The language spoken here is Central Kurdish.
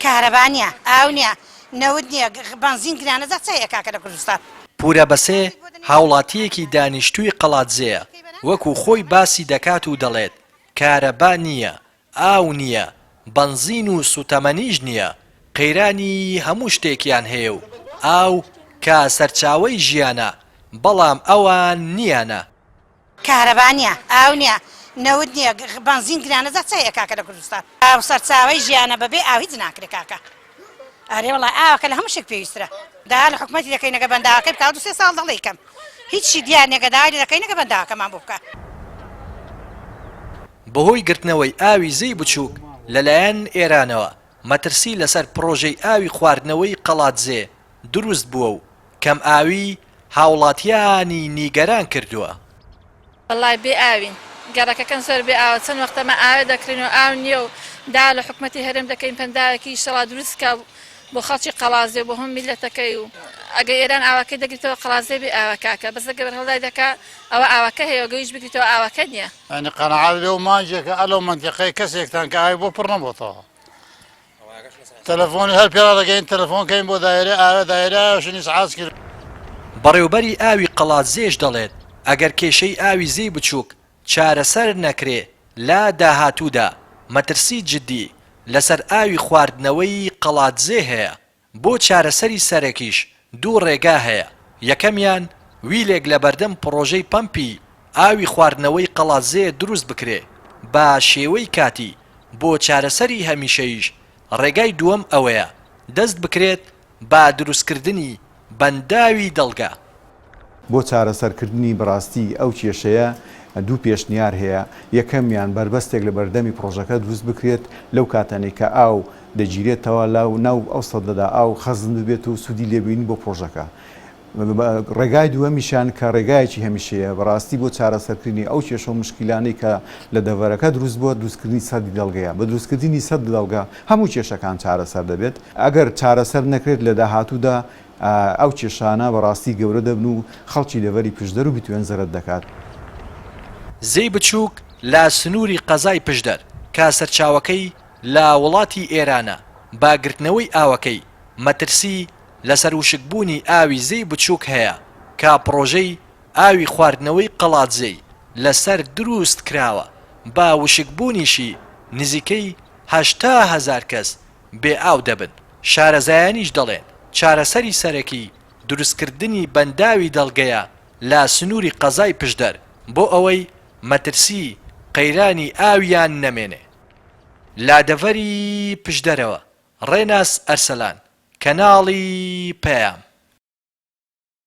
کارەبا نیە، ئاو نیە، نەوت نیە، بەنزین گرانە جا چ هەیە کاکە لە کوردستان. پورە بەسێ هاوڵاتییەکی دانیشتووی قەڵادزێیە، وەکو خۆی باسی دەکات و دەڵێت، کارەبا نییە، ئاو نییە، بەنزین و سوتەمەنیش نییە، قەیرانی هەموو شتێکیان هەیە و ئاو کە سەرچاوەی ژیانە، بەڵام ئەوان نییانە. کارەبا نیە، ئاو نیە، نەوت نیە، بەنزین گرانە جا چ هەیە کاکە لە کوردستان. ئاو سەرچاوەی ژیانە بەبێ ئاو هیچ ناکرێ کاکە ئەرێ وەڵا ئاوەکە لە هەموو شتێک پێویسترە داوا لە حکومەتی دەکەین ئەگەر بەنداوەکەی بکا دوو سێ ساڵ دەڵێی کەم هیچی دیار نیە گە داوای لێ دەکەین ئەگەر بەنداوەکەمان بۆ بکا. بەهۆی گرتنەوەی ئاوی زێی بچووک لەلایەن ئێرانەوە مەترسی لەسەر پڕۆژەی ئاوی خواردنەوەی قەڵادزێ دروست بووە و کەمئاوی هاوڵاتیانی نیگەران کردووە. وەڵای بێ ئاوین گەڕەکەکەم زۆر بێ ئاوە چەند وەختە مە ئاوێ دەکرین و ئاو نییە و داوا لە حکومەتی هەرێم دەکەین پەنداوێکی ئیشەڵا دروست کا بۆ خەڵکی قەڵازێ و بۆ هەموو میللەتەکەی و ئەگەر ئێران ئاوەکەی دەگریتەوە قەڵازێ بێ ئاوە کاکە بەس ئەگەر بەرهەڵدای دەکا ئەوە ئاوەکە هەیە و گەویش بگریتەوە ئاوەکە نییە. یانی قەناعەت بێ و مانگێکە ئەلەو مەنتیقەی کەسێکتان کە ئاوی بۆ پڕ نەبۆتەوە تەلەفۆنی هەر پێڕا دەگەین تەلەفۆن کەین بۆ دایرە ئاوێ دایرە ئاوشن ئیسعاج کرد. بەڕێوبەری ئاوی قەڵادزێش دەڵێت، ئەگەر کێشەی ئاوی زێی بچووک چارەسەر نەکرێ لە داهاتوودا مەترسی جدی لەسەر ئاوی خواردنەوەی قەڵادزێ هەیە، بۆ چارەسەری سەرەکیش دوو ڕێگا هەیە، یەکەمیان ویلێک لەبەردەم پڕۆژەی پەمپی ئاوی خواردنەوەی قەڵادزێ دروست بکرێ بە شێوەی کاتی، بۆ چارەسەری هەمیشەییش ڕێگای دووەم ئەوەیە دەست بکرێت بە دروستکردنی بەنداوی دەڵگە. بۆ چارەسەرکردنی بەڕاستی ئەو کێشەیە دوو پێشنیار هەیە، یەکەمیان بەربەستێک لە بەردەمی پڕۆژەکە دروست بکرێت لەو کاتانەی کە ئاو دەگیرێتەوە لە ناو ئەو سەدەدا ئاو خەزن ببێت و سوودی لێ ببینین بۆ پڕۆژەکە. ڕێگای دووەمیشیان کە ڕێگایەکی هەمیشەیە بەڕاستی بۆ چارەسەرکردنی ئەو کێشە و مشکیلانەی کە لە دەڤەرەکە دروست بووە دروستکردنی سەدی دەڵگەیە، بە دروستکردنی سەد دەڵگە هەموو کێشەکان چارەسەر دەبێت، ئەگەر چارەسەر نەکرێت لە داهاتوودا ئەو کێشانە بەڕاستی گەورە دەبن و خەڵکی دەڤەری پشدەر و بیتوێن زەرەد دەکات. زێی بچووک لە سنووری قەزای پشدەر کە سەرچاوەکەی لە وڵاتی ئێرانە، بە گرتنەوەی ئاوەکەی مەترسی لەسەر وشکبوونی ئاوی زێی بچووک هەیە کە پڕۆژەی ئاوی خواردنەوەی قەڵادزێی لەسەر دروست کراوە، بە وشکبوونیشی نزیکەی 80 هەزار کەس بێ ئاو دەبن، شارەزایانیش دەڵێن چارەسەری سەرەکی دروستکردنی بەنداوی دەڵگەیە لە سنووری قەزای پشدەر بۆ ئەوەی مەترسی قەیرانی ئاویان نەمێنێ. لە دەڤەری پشدەرەوە، ڕێناس ئەرسەلان، کەناڵی پەیام.